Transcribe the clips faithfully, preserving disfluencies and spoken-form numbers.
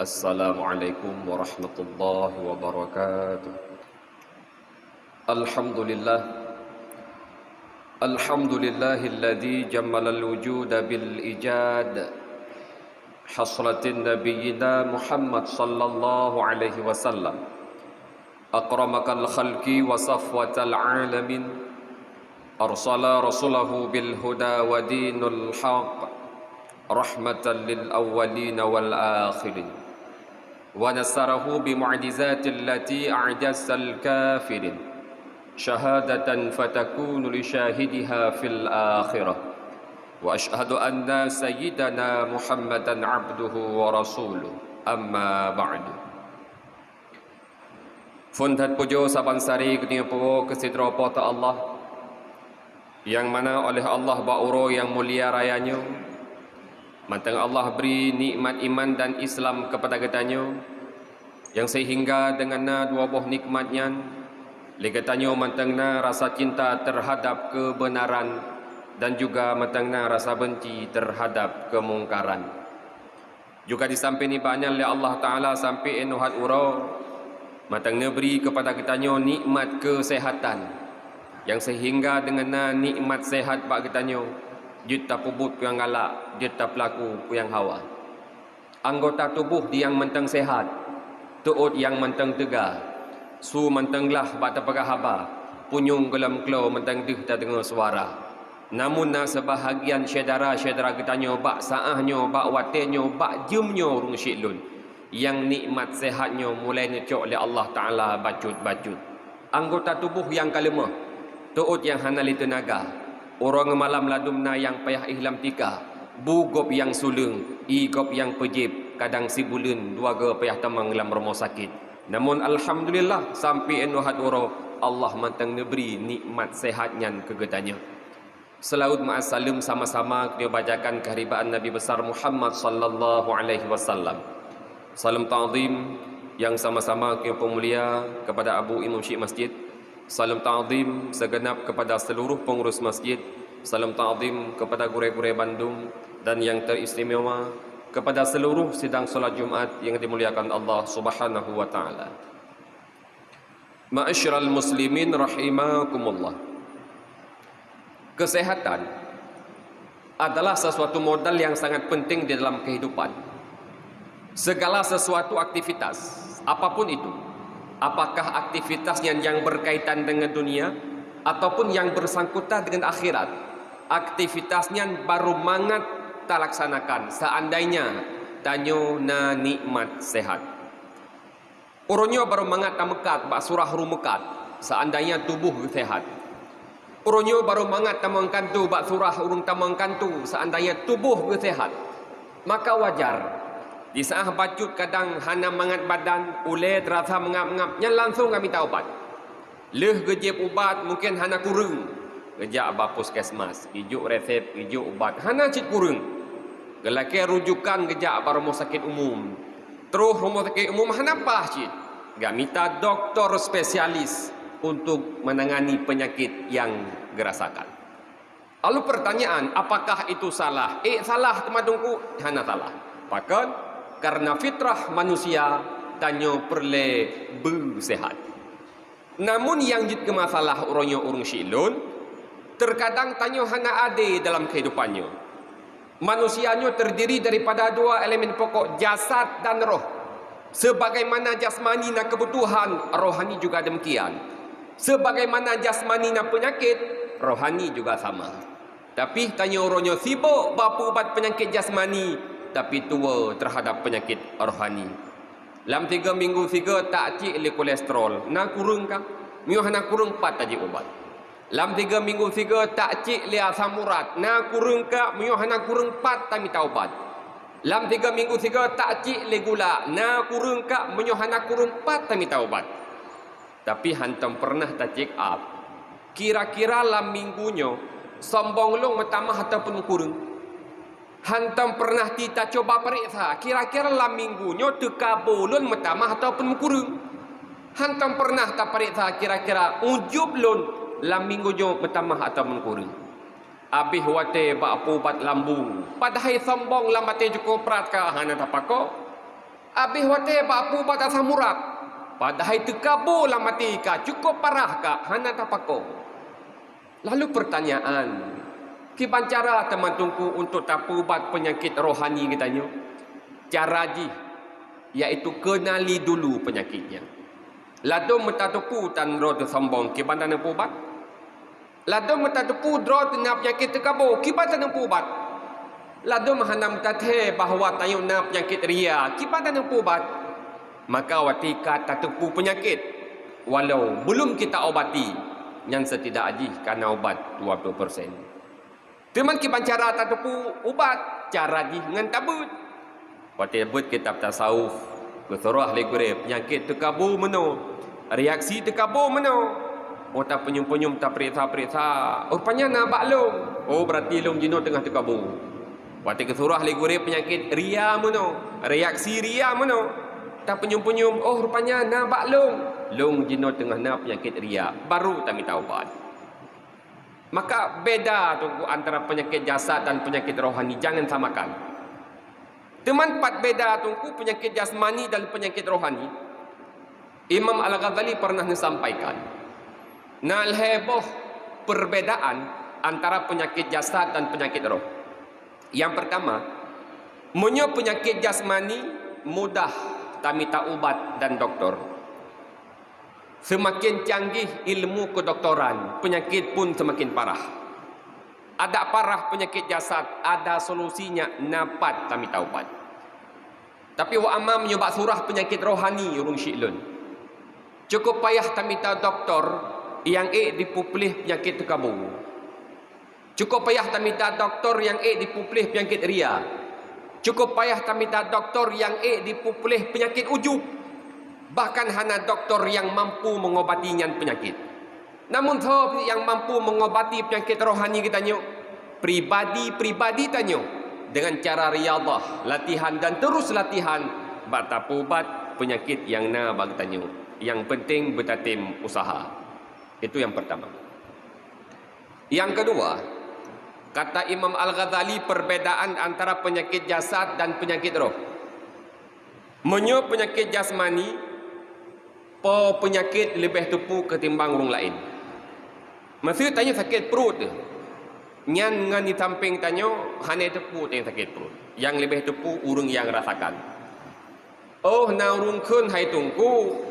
Assalamualaikum warahmatullahi wabarakatuh. Alhamdulillah. Alhamdulillahilladzi jammalal wujuda bil ijad. Hasratin nabiyyina Muhammad sallallahu alaihi wasallam. Akramakal khalqi wa safwatal alamin. Arsala rasulahu bil huda wa dinil haq. Rahmatan lil awwalina wal akhirin. Wa nasarahu bi mu'jizatil lati a'jazal kafirin. Syahadatan fatakunu li syahidiha fil akhirah. Wa asyhadu anna sayyidana Muhammadan abduhu wa rasuluh. Amma ba'du. Phon that pujoe saban sari geutanyoe puwoe keu sidroe Po teu Allah, nyang mana oleh Allah bak uroe nyang mulia raya nyoe, mantong Allah bri nikmat iman dan Islam keupada geutanyoe, nyang seuhingga deungon na dua boh nikmat nyan, lé geutanyoe mantong na rasa cinta teuhadab keubeunaran dan juga mantong na rasa beunci teuhadab keumungkaran. Juga disampéng nibak nyan lé Allah Taala sampoe 'oh hat uroe, mantong neubri keupada geutanyoe nikmat keuseuhatan, nyang seuhingga deungon na nikmat seuhat bak geutanyoe, jeuet tapeubuet peue nyang galak, jeuet tapeulaku peue nyang hawa. Anggota tuboh di nyang mantong seuhat, teuôt nyang mantong teuga, su mantong glah bak tapeugah haba, punyueng gohlom klo mantong deuh tadeungoe suara. Namun na seubahagian syedara-syedara geutanyoe bak saáh nyoe, bak watée nyoe, bak jeuem nyoe ureuëng syiek lôn, nyang nikmat seuhat nyoe mulai neucok lé Allah Taala bacut-bacut. Anggota tuboh nyang ka leumoh, teuôt nyang hana lé teunaga, uroe ngon malam ladum na nyang payah éh lam tika, bu gob nyang suleueng, ié gob nyang peujieb, kadang sibuleuen dua goe payah tamong lam rumoh sakét. Namun alhamdulillah, sampoe 'oh hat uroe Allah mantong neubri nikmat seuhat nyan keu geutanyoe. Seulaweuet meu'ah saleuem sama-sama keuneuk bacakan keuharibaan Nabi Besar Muhammad sallallahu alaihi wasallam. Saleuem ta'zim nyang sama-sama keuneuk peumulia keupada Abu Imum Syiek Masjid. Saleuem ta'zim seugeunab keupada seuluruh peungurus masjid. Saleuem ta'zim keupada gurée-gurée bandum dan nyang teuistimewa keupada seuluruh sidang salat Jumat nyang dimuliakan Allah Subhanahu wa Taala. Ma'asyiral muslimin rahimakumullah. Kesehatan adalah sesuatu modal yang sangat penting di dalam kehidupan. Segala sesuatu aktivitas, apapun itu, apakah aktivitas yang, yang berkaitan dengan dunia ataupun yang bersangkutan dengan akhirat, aktivitas nyan baru mangat talaksanakan seandainya tanyoe na nikmat sehat. Uroe nyoe barô mangat tameukat bak surah ureuëng meukat, seandainya tuboh geuh seuhat. Uroe nyoe barô mangat tamong kantu bak surah ureuëng tamong kantu, seandainya tuboh geuh seuhat. Maka wajar, di saát bacut kadang hana mangat badan, ulée teurasa meungab-ngab, nyan langsong ka mita ubat. Lheueh geujieb ubat mungken hana kureueng, geujak bak puskesmas, geujok resep, geujok ubat, hana cit kureueng. Geulakée rujukan geujak bak rumoh sakét umum. Troh rumoh sakét umum hana paih cit, geumita dokto spesialis untuk menangani penyakit yang geurasakan. Lalu pertanyaan, apakah itu salah? Eh, salah teuma Teungku? Hana salah. Pakon? Karena fitrah manusia tanyoe peureulée beuseuhat. Namun nyang jeuet keu masalah uroe nyoe ureuëng syiek lôn, terkadang tanyoe hana adé dalam keuhidupan nyoe. Manusia nyoe terdiri daripada dua elemen pokok, jasad dan roh. Sebagaimana jasmani na kebutuhan, rohani juga demikian. Sebagaimana jasmani na penyakit, rohani juga sama. Tapi tanyoe uroe nyoe sibok bak peuubat penyakit jasmani, tapi tuwoe terhadap penyakit rohani. Lam tiga minggu sigoe tak cik lé kolesterol, na kureueng ka? Meunyoe hana kureueng, pat tajieb ubat. Lam tiga minggu sigoe tak cik lé asam urat, na kureueng ka? Meunyoe hana kureueng, pat tamita ubat. Lam tiga minggu sigoe tak cik lé gula, na kureueng ka? Meunyoe hana kureueng, pat tamita ubat. Tapi hántom peureunah ta-check up, kira-kira lam minggu nyoe sombong lôn meutamah ataupun meukureueng. Hántom peureunah ti tacuba pareksa, kira-kira lam minggu nyoe teuka boh lôn meutamah ataupun meukureueng. Hántom peureunah tapareksa kira-kira ujub lôn lam minggu nyoe meutamah ataupun meukureueng. Abéh watée bak peuubat lambung, padahai sombong lam até jukôb brat ka hana tapakoe. Abéh watée bak peuubat asam urat, padahai teukabo lam até ka cukôp parah ka hana tapako. Lalu pertanyaan, kiban cara teuma Teungku untuk tapeuubat peunyakét rohani geutanyoe? Cara jih, yaitu kenali dulu penyakitnya. Ladôm meutateupeue tan droe teusombong, kiban tanyoe peuubat? Ladôm meutateupeue droe teuh na peunyakét teukabo, kiban tanyoe peuubat? Ladôm hana meutateupeue bahwa tanyoe na peunyakét ria, kiban tanyoe peuubat? Maka watée ka tateupeue peunyakét, walau belum kita obati, nyan setidak jih ka na ubat dua puluh persen. Teuma kiban cara tateupeue ubat, cara jih ngon tabeuet. Watée beuet kitab tasawuf, geusurah lé gurée peunyakét teukabo meunoe, reaksi teukabo meunoe. Oh tapeunyum-peunyum, tapeuriksa-peuriksa, oh rupanya na bak lông. Oh berarti lông jinoe teungoh teukabo. Watée geusurah lé gurée peunyakét ria meunoe, reaksi ria meunoe. Tapeunyum-peunyum, oh rupanya na bak lông. Lông jinoe teungoh na peunyakét ria, baru tamita ubat. Maka beda Teungku antara peunyakét jasad dan peunyakét rohani, jangan samakan. Teuma pat beda Teungku peunyakét jasmani dan peunyakét rohani? Imam Al-Ghazali pernah neusampaikan, na lhée boh perbedaan antara peunyakét jasad dan peunyakét roh. Nyang pertama, meunyoe peunyakét jasmani mudah tamita ubat dan doktor. Seumaken canggih ilmu kedoktoran, peunyakét pun seumaken parah. Adak parah peunyakét jasad, ada solusinya, na pat tamita ubat. Tapi wa amma meunyoe bak surah peunyakét rohani ureuëng syiek lôn, cukôp payah tamita doktor nyang ék jipeupuléh peunyakét teukabo. Cukôp payah tamita doktor nyang ék jipeupuléh peunyakét ria. Cukôp payah tamita doktor nyang ék jipeupuléh peunyakét ujub. Bahkan hana doktor nyang mampu meungobati nyan peunyakét. Namun soe nyang mampu meungobati peunyakét rohani geutanyoe? Pribadi-pribadi tanyoe, dengan cara riyadhah, latihan dan terus latihan bak tapeuubat peunyakét nyang na bak geutanyoe. Nyang penting beutatem usaha. Itu yang pertama. Yang kedua, kata Imam Al-Ghazali, perbedaan antara penyakit jasad dan penyakit roh. Meunyoe peunyakét jasmani, po peunyakét leubeh teupeu ketimbang ureuëng laén. Meuseu tanyoe sakét pruet, nyan ngon di sampéng tanyoe hana teupeu tanyoe sakét pruet. Nyang leubeh teupeu ureuëng nyang rasakan. Oh, na ureuëng kheun hai Teungku,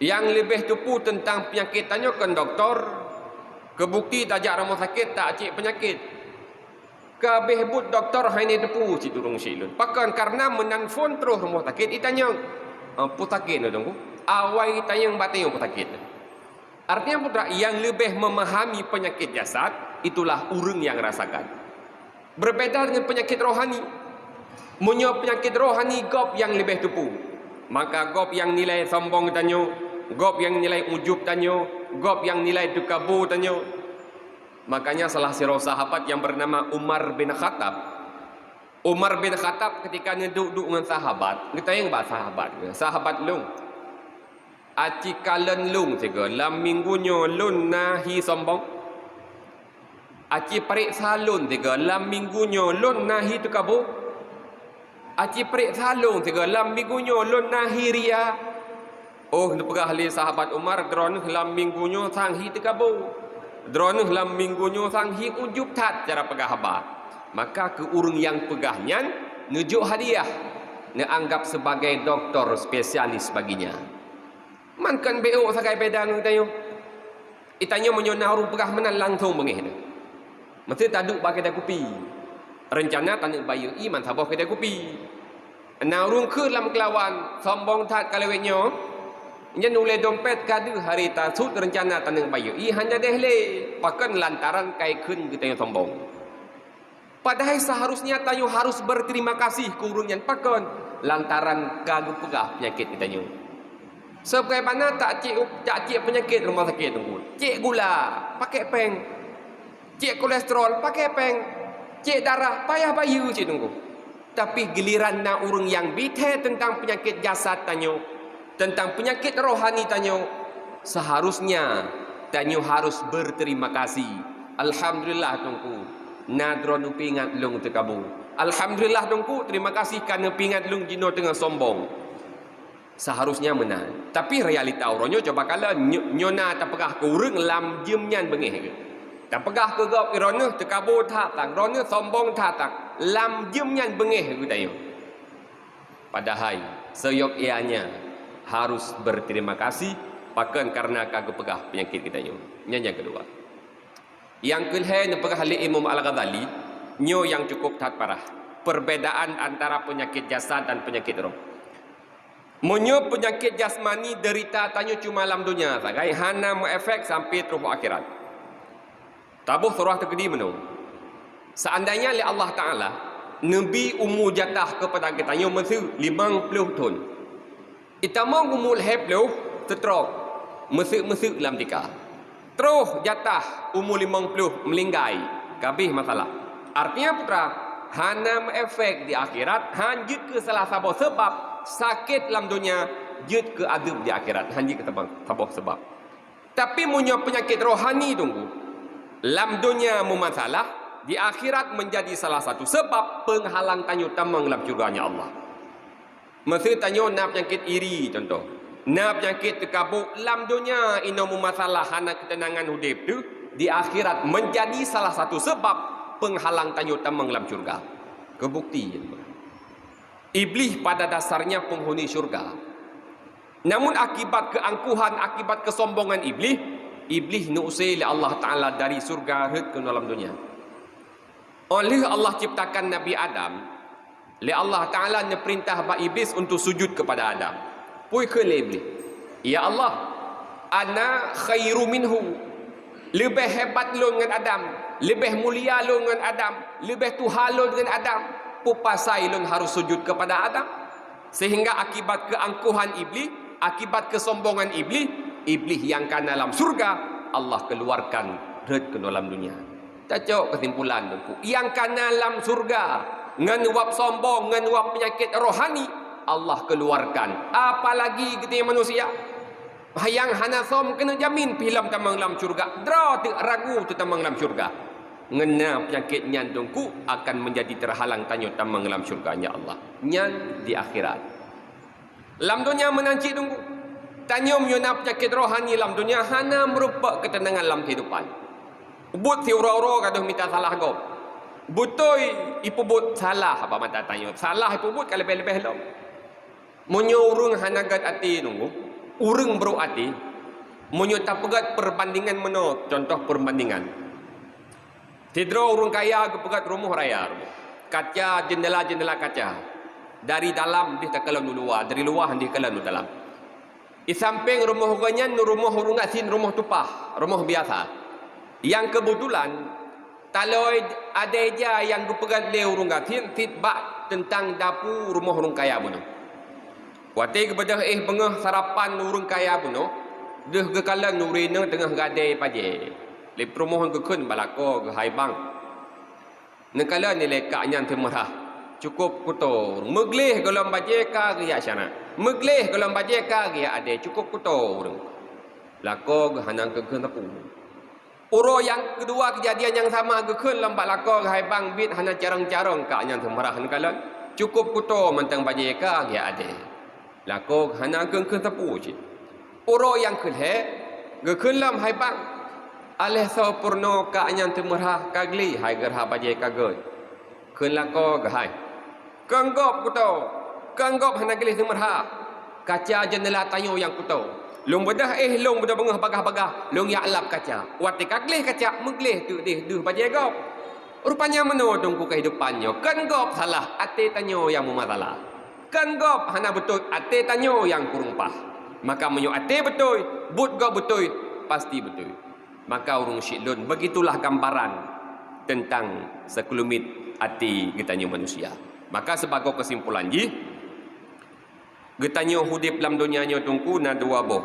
nyang leubeh teupeu teuntang peunyakét tanyoe kon doktor. Keubukti tajak rumoh sakét tak cék peunyakét. Ka abéh buet doktor hai ni teupeu cit ureuëng syiek lôn. Pakon? Kareuna meunan phon troh rumoh sakét itanyong, "Ah, peue sakét nyoe Teungku?" Awai itanyong bak tanyoe peue sakét. Artinya peue? Nyang leubeh memahami penyakit jasad itulah ureuëng nyang rasakan. Berbeda dengan penyakit rohani. Meunyoe peunyakét rohani gob nyang leubeh teupeu, maka gob nyang nilai sombong tanyoe, gob nyang nilai ujub tanyoe, gob nyang nilai teukabo tanyoe. Makanya salah sidroe sahabat nyang bernama Umar bin Khattab. Umar bin Khattab ketika neuduek-duek ngon sahabat, geutanyong bak sahabat, "Sahabat lôn, aci kalon lôn sigoe lam minggu nyoe lôn na hi sombong? Aci pareksa lôn sigoe lam minggu nyoe lôn na hi teukabo? Aci pareksa lôn sigoe lam minggu nyoe lôn na hi ria?" Oh, neupeugah lé sahabat Umar, "Droeneueh lam minggu nyoe sang hi teukabo. Droeneueh lam minggu nyoe sang hi ujub that cara peugah haba." Maka keu ureuëng nyang peugah nyan neujok hadiah, neuanggap sebagai doktor spesialis baginya. Man kon beu sagai beda ngon tanyoe. Itanyoe meunyoe na ureuëng peugah meunan langsong beungéh teuh. Meuseu taduek bak keudai kupi. Rencana taneuk bayeue ié man saboh keudai kupi. Na ureuëng kheun lam keulawan, sombong that ka lewat nyoe. Nyan ulée dompet ka deuh hari tasut rencana taneuk bayeue ié hana deh lé. Pakon? Lantaran ka ikheun geutanyoe sombong. Padahai seharusnya tanyoe harus berterima kasih keu ureuëng nyan. Pakon? Lantaran ka geupeugah peunyakét geutanyoe. Sebagaimana tak cék, tak cék peunyakét rumoh sakét Teungku. Cék gula, pakai péng. Cék kolesterol, pakai péng. Cék darah, payah bayeue cit Teungku. Tapi giliran na ureuëng nyang bithée teuntang peunyakét jasad tanyoe, teuntang peunyakét rohani tanyoe, seharusnya tanyoe harus berterima kasih. Alhamdulillah Teungku, na droeneueh peuingat lôn teukabo. Alhamdulillah Teungku, terima kasih ka neupeuingat lôn jinoe teungoh sombong. Seharusnya meunan. Tapi realita uroe nyoe coba kalon, nyo-, nyoe na tapeugah keu ureuëng lam jeuem nyan beungéh geuh. Tapeugah keu gob droeneueh teukabô that, droeneueh sombong that, lam jeuem nyan beungéh geutanyoe. Padahai, seyok ianya harus berterima kasih, pakon kareuna ka geupeugah peunyakét geutanyoe. Nyan nyang keudua. Nyang keulhée neupeugah lé Imam Al-Ghazali, nyoe nyang cukup that parah, perbedaan antara peunyakét jasad dan peunyakét roh. Meunyoe peunyakét jasmani deurita tanyoe cuma lam donya sagai, hana meuefek sampai troh akhirat. Taboh surah teukeudi meunoe. Seandainya lé Allah Taala neubi umu jatah keupada geutanyoe meuseu limong ploh thon, itamong umu lhée ploh seutrok, meuseu-meuseu lam tika. Troh jatah umu limong ploh meulinggai, kabéh masalah. Artinya putra, hana meuefek di akhirat, han jeuet keu salah saboh seubab sakét lam donya, jeuet keu adeueb di akhirat, han jeuet keu saboh, saboh seubab. Tapi meunyoe peunyakét rohani Teungku, lam donya meumasalah, di akhirat menjadi salah satu seubab peunghalang tanyoe tamong lam syurga-Nya Allah. Meuseu tanyoe na peunyakét iri, contoh, na peunyakét teukabok lam donya inoe meumasalah hana keuteunangan udeb teuh, di akhirat menjadi salah satu seubab peunghalang tanyoe tamong lam syurga. Keubukti, Iblih pada dasarnya penghuni syurga. Namun akibat keuangkuhan, akibat keusombongan Iblih, Iblih neuusé lé Allah Taala dari syurga rhot keunoe lam donya. Óh lheueh Allah ciptakan Nabi Adam, lé Allah Taala neupeurintah bak Iblih untuk sujud keupada Adam. Peue kheun lé Iblih, "Ya Allah, ana khairu minhu." Leubeh hebat lôn ngon Adam, leubeh mulia lôn ngon Adam, leubeh tuha lôn ngon Adam. Peue pasai lôn harôh sujud keupada Adam? Sehingga akibat keuangkuhan Iblih, akibat keusombongan Iblih, Iblih nyang ka na lam syurga, Allah keuluarkan rhot keunoe lam donya. Tacok keusimpulan Teungku, nyang ka na lam syurga ngon wab sombong, ngon wab peunyakét rohani, Allah keuluarkan. Apalagi geutanyoe manusia. Nyang hana som keuneuk jamin pih lom tamong lam syurga, droe teuk ragu teutamong lam syurga. Ngon na peunyakét nyan Teungku akan menjadi terhalang tanyoe tamong lam syurga, ya Allah. Nyan di akhirat. Lam donya meunan cit Teungku. Tanyoe meunyoe na peunyakét rohani lam donya hana meurumpok keuteunangan lam keuhidupan. Buet siuroe-uroe gadôh mita salah gob. Beutôi ipeubuet salah bak mata tanyoe. Salah ipeubuet ka leubeh-leubeh lom. Meunyoe ureuëng hana gét até Teungku, ureuëng brok até, meunyoe tapeugét peubandingan meunoe, contoh peubandingan. Sidroe ureuëng kaya geupeugét rumoh raya, rumoh. Kaca, jeundela-jeundela kaca. Dari dalam dih takalon u luwa, dari luwa dih kalon u dalam. Di sampéng rumoh gobnyan rumoh ureuëng gasien, rumoh tupah, rumoh biasa. Nyang keubeutulan, taloe adée ja nyang geupeugét lé ureuëng gasien cit bak teuntang dapu rumoh ureuëng kaya bunoe. Watée geubeudôh éh beungoh sarapan ureuëng kaya bunoe, deuh geukalon ureuëng inong teungoh gadée bajée. Lé peurumoh geukheun bak lakoe geuh, "Hai bang, neukalon ilée kak nyan teumeurah, cukôp kuto ureuëng. Meugleh gohlom bajée ka geujak syana, meugleh gohlom bajée ka geujak adée, cukôp kuto ureuëng." Lakoe geuh hana geukheun sapeue. Uroe nyang keudua keujadian nyang sama geukheun lom bak lakoe geuh, "Hai bang, biet hana carông-carông kak nyan teumeurah neukalon. Cukôp kuto mantong bajée ka geujak adée." Lakoe hana geukheun sapeue cit. Uroe nyang keulhée geukheun lom, "Hai bang, aléh soe peurunoe kak nyan teumeurah ka gleh hai geurhah bajée ka gét." Kheun lakoe geuh, "Hai, kon gob kuto, kon gob hana gleh teumeurah. Kaca jeundela tanyoe nyang kuto. Lôn beudôh éh lôn beudôh beungoh bagah-bagah, lôn jak lap kaca. Watée ka gleh kaca, meugleh teuk deh deuh bajée gob." Rupanya meunoe Teungku keuhidupan nyoe, kon gob salah, até tanyoe nyang meumasalah. Kon gob hana beutôi, até tanyoe nyang kureueng paih. Maka meunyoe até beutôi, buet gob beutôi, pasti beutôi. Maka ureuëng syik lôn, begitulah gambaran teuntang seukeulumit até geutanyoe manusia. Maka sibagoe keusimpulan jih, geutanyoe udeb lam donya nyoe Teungku na dua boh,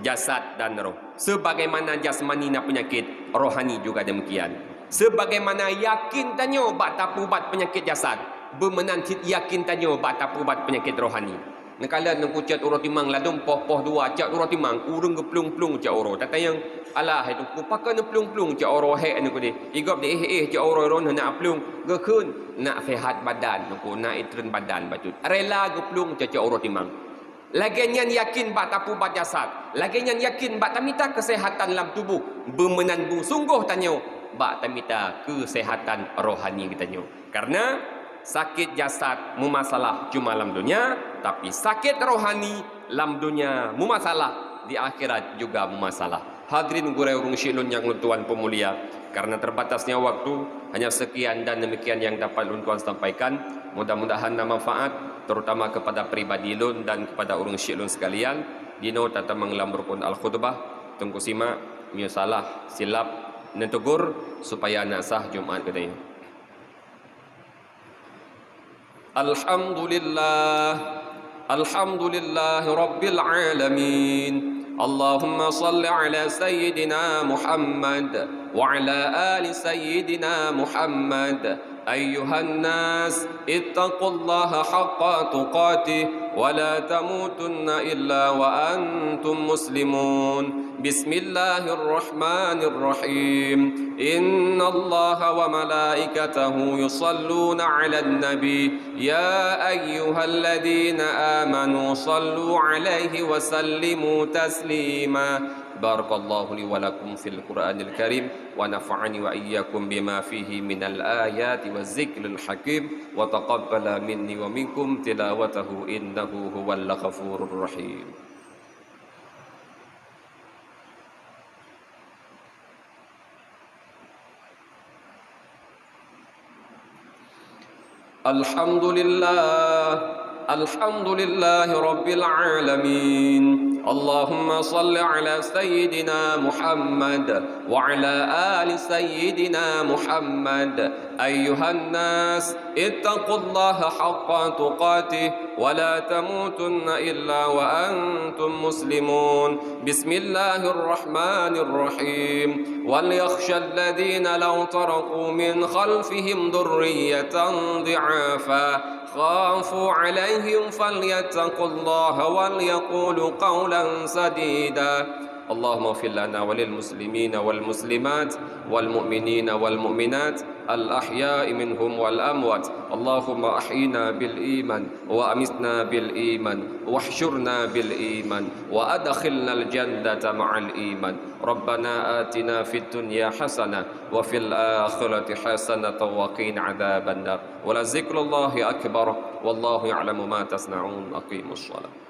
jasad dan roh. Sebagaimana jasmani na peunyakét, rohani juga demikian. Sebagaimana yakin tanyoe bak tapeuubat peunyakét jasad, beumeunan cit yakin tanyoe bak tapeuubat peunyakét rohani. Neukalon Teungku cot uroe timang ladôm poh-poh dua cot uroe timang, ureuëng geuplueng-plueng cot uroe. Tatanyong, "Alah, hai Teungku, pakon neuplueng-plueng cot uroe hék Teungku deh? Igob di éh-éh cot uroe droeneuh hana plueng." Geukheun, "Nak sehat badan Teungku, nak itreun badan bacut." Rela geuplueng cot-cot uroe timang. Lagée nyan yakin bak tapeuubat jasad, lagée nyan yakin bak tamita keuseuhatan lam tuboh, beumeunan beusunggoh tanyoe bak tamita keuseuhatan rohani geutanyoe. Karena sakét jasad meumasalah cuma lam donya, tapi sakét rohani lam donya meumasalah, di akhirat juga meumasalah. Hadirin gurée ureuëng syik lôn nyang lôn tuan peumulia, karena terbatasnya waktu, hanya sekian dan demikian yang dapat lôn tuan sampaikan. Mudah-mudahan na manfaat, terutama kepada pribadi lôn dan kepada ureuëng syik lôn sekalian. Dinoe tatamong lam rukun al-khutbah, Teungku simak, meunyoe salah, silap, neutegur, supaya nak sah Jumat geutanyoe. الحمد لله. الحمد لله رب العالمين. اللهم صل على سيدنا محمد وعلى آل سيدنا محمد. أيها الناس، اتقوا الله حق تقاته ولا تموتن إلا وأنتم مسلمون. بسم الله الرحمن الرحيم. إن الله وملائكته يصلون على النبي. يا أيها الذين آمنوا صلوا عليه وسلموا تسليما. بارك الله لي ولكم في القرآن الكريم، ونفعني وإياكم بما فيه من الآيات والذكر الحكيم، وتقبل مني ومنكم تلاوته، إنه هو الغفور الرحيم. الحمد لله. الحمد لله رب العالمين. اللهم صل على سيدنا محمد وعلى آل سيدنا محمد. أيها الناس، اتقوا الله حق تقاته ولا تموتن إلا وأنتم مسلمون. بسم الله الرحمن الرحيم. وليخش الذين لو تركوا من خلفهم ذرية ضعافا خافوا عليهم فليتقوا الله وليقولوا قولا سديدا. اللهم اغفر لنا وللمسلمين والمسلمات والمؤمنين والمؤمنات الأحياء منهم والأموات. اللهم أحينا بالإيمان وأمتنا بالإيمان واحشرنا بالإيمان وأدخلنا الجنة مع الإيمان. ربنا آتنا في الدنيا حسنة وفي الآخرة حسنة وقنا عذاب النار. ولذكر الله أكبر. والله يعلم ما تصنعون. أقيموا الصلاة.